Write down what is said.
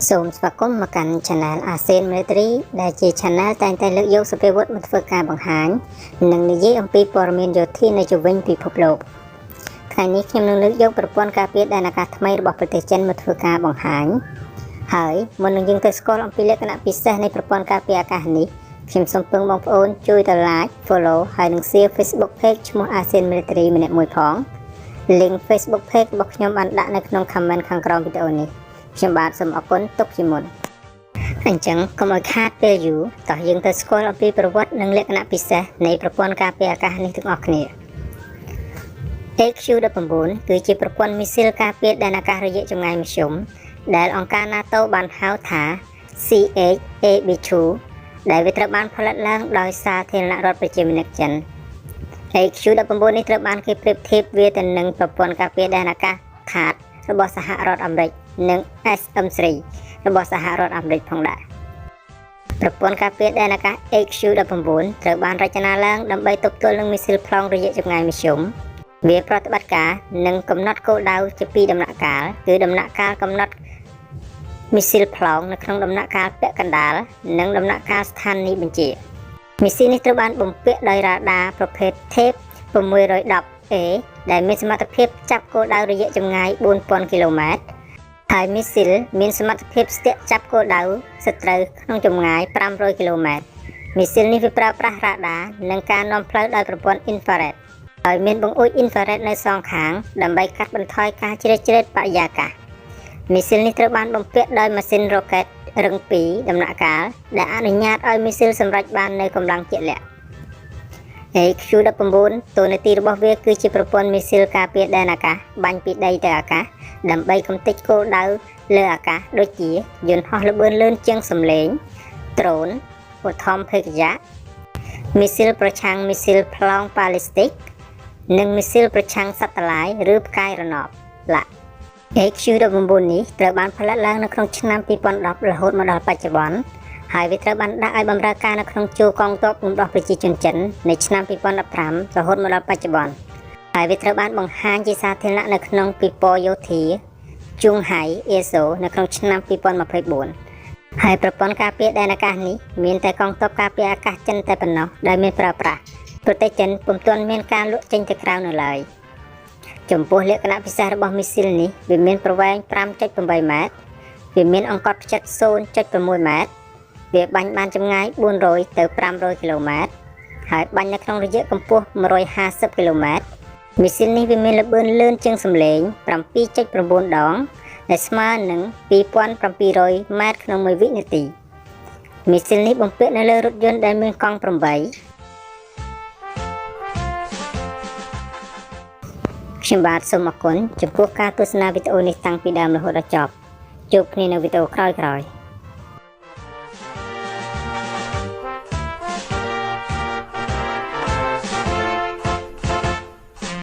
សូមស្វាគមន៍មកកាន់ Channel ASEAN Military ដែលជា Channel តែងតែលើកយកសព្វាវុធមកធ្វើការបង្ហាញនិងនិយាយអំពីព័ត៌មានយោធានៅជុំវិញពិភពលោកថ្ងៃនេះខ្ញុំនឹងលើកយកប្រព័ន្ធការពារដែនអាកាសថ្មីរបស់ប្រទេសចិនមកធ្វើការបង្ហាញហើយមុននឹងយើងទៅស្គាល់អំពីលក្ខណៈពិសេសនៃប្រព័ន្ធការពារអាកាសនេះខ្ញុំសូមពឹងបងប្អូនជួយទៅ Like Follow ហើយនិង Share Facebook Page ឈ្មោះ ASEAN Military ម្នាក់មួយផង Link Facebook Page របស់ខ្ញុំបានដាក់នៅក្នុង comment ខាងក្រោមវីដេអូនេះខ្ញុំបាទសូមអរគុណទុកជាមុនអញ្ចឹងកុំឲ្យខាតពេលយូរតោះយើងទៅស្គាល់អំពីប្រវត្តិនិងលក្ខណៈពិសេសនៃប្រព័ន្ធការពារអាកាសនេះទាំងអស់គ្នា AQ-19 គឺជាប្រព័ន្ធមីស៊ីលការពារដែនអាកាសរយៈចម្ងាយមធ្យមដែលអង្គការ NATO បានហៅថា CH-AB2 ដែលវាត្រូវបានផលិតឡើងដោយសាធារណរដ្ឋប្រជាមានិតចិន AQ-19 នេះត្រូវបានគេប្រៀបធៀបវាទៅនឹងប្រព័ន្ធការពារដែនអាកាស THAAD របស់សហរដ្ឋអាមេរិកនិង SM-3 របស់សហរដ្ឋអាមេរិកផងដែរប្រព័ន្ធការពារដែនអាកាស AQ-19 ត្រូវបានរចនាឡើងដើម្បីទប់ទល់នឹងមីស៊ីលប្លង់រយៈចម្ងាយមធ្យមវាប្រតិបត្តិការនិងកំណត់គោលដៅជាពីរដំណាក់កាលគឺដំណាក់កាលកំណត់មីស៊ីលប្លង់នៅក្នុងដំណាក់កាលពាក់កណ្ដាលនិងដំណាក់កាលស្ថានីយ៍បញ្ជាមីស៊ីលនេះត្រូវបានបំពាក់ដោយរ៉ាដាប្រភេទ Type 610A ដែលមានសមត្ថភាពចាប់គោលដៅរយៈចម្ងាយ4000គីឡូម៉ែត្រហើយមីស៊ីលមានសមត្ថភាពស្ទាក់ចាប់គោលដៅសត្រូវក្នុងចម្ងាយ500គីឡូម៉ែត្រមីស៊ីលនេះវាប្រើប្រាស់រ៉ាដានិងការនាំផ្លូវដោយប្រព័ន្ធ infrared ហើយមានបង្អួច infrared នៅសងខាងដើម្បីកាត់បន្ថយការជ្រៀតជ្រែកបរិយាកាសមីស៊ីលនេះត្រូវបានបំពាក់ដោយម៉ាស៊ីន rocket រឹង2ដំណាក់កាលដែលអនុញ្ញាតឲ្យមីស៊ីលសម្រេចបាននូវកម្លាំងជាក់លាក់ AQ-19 តួនាទីរបស់វាគឺជាប្រព័ន្ធមីស៊ីលការពារដែនអាកាសបាញ់ពីដីទៅអាកាសដើម្បីកម្ទេចគោលដៅលើអាកាសដូចជាយន្តហោះល្បឿនលឿនជាងសំឡេង ដ្រូនឧទ្ធម្ភាគចក្រមីស៊ីលប្រឆាំងមីស៊ីលប្លង់ប៉ាឡេស្ទិកនិងមីស៊ីលប្រឆាំងសាតេឡាយឬផ្កាយរណបឡា AQ-19 នេះត្រូវបានផលិតឡើងនៅក្នុងឆ្នាំ2010រហូតមកដល់បច្ចុប្បន្នហើយវាត្រូវបានដាក់ឲ្យបម្រើការនៅក្នុងជួរកងទ័ពរំដោះប្រជាជនចិននៅឆ្នាំ2015រហូតមកដល់បច្ចុប្បន្នហើយវាត្រូវបានបង្ហាញជាសាធារណៈនៅក្នុងពិព័រណ៍យោធាជួងហៃអេសូនៅក្នុងឆ្នាំ2024ហើយប្រព័ន្ធការពារដែនអាកាសនេះមានតែកងទ័ពការពារអាកាសចិនតែប៉ុណ្ណោះដែលមានប្រើប្រាស់ប្រទេសចិនពុំទាន់មានការលក់ចេញទៅក្រៅនៅឡើយចំពោះលក្ខណៈពិសេសរបស់មីស៊ីលនេះវាមានប្រវែង5.8ម៉ែត្រវាមានអង្កត់ផ្ចិត0.6ម៉ែត្រវាបាញ់បានចម្ងាយ400ទៅ500គីឡូម៉ែត្រហើយបាញ់នៅក្នុងរយៈកម្ពស់150គីឡូម៉ែត្រមីស៊ីលនេះវាមានល្បឿនលឿនជាងសំឡេង7.9ដងដែលស្មើនឹង2700ម៉ែត្រក្នុង1វិនាទីមីស៊ីលនេះបំពាក់នៅលើរថយន្តដែលមានកង់8ខ្ញុំបាទសូមអរគុណចំពោះការទស្សនាវីដេអូនេះតាំងពីដើមរហូតដល់ចប់ជួបគ្នានៅវីដេអូក្រោយៗ។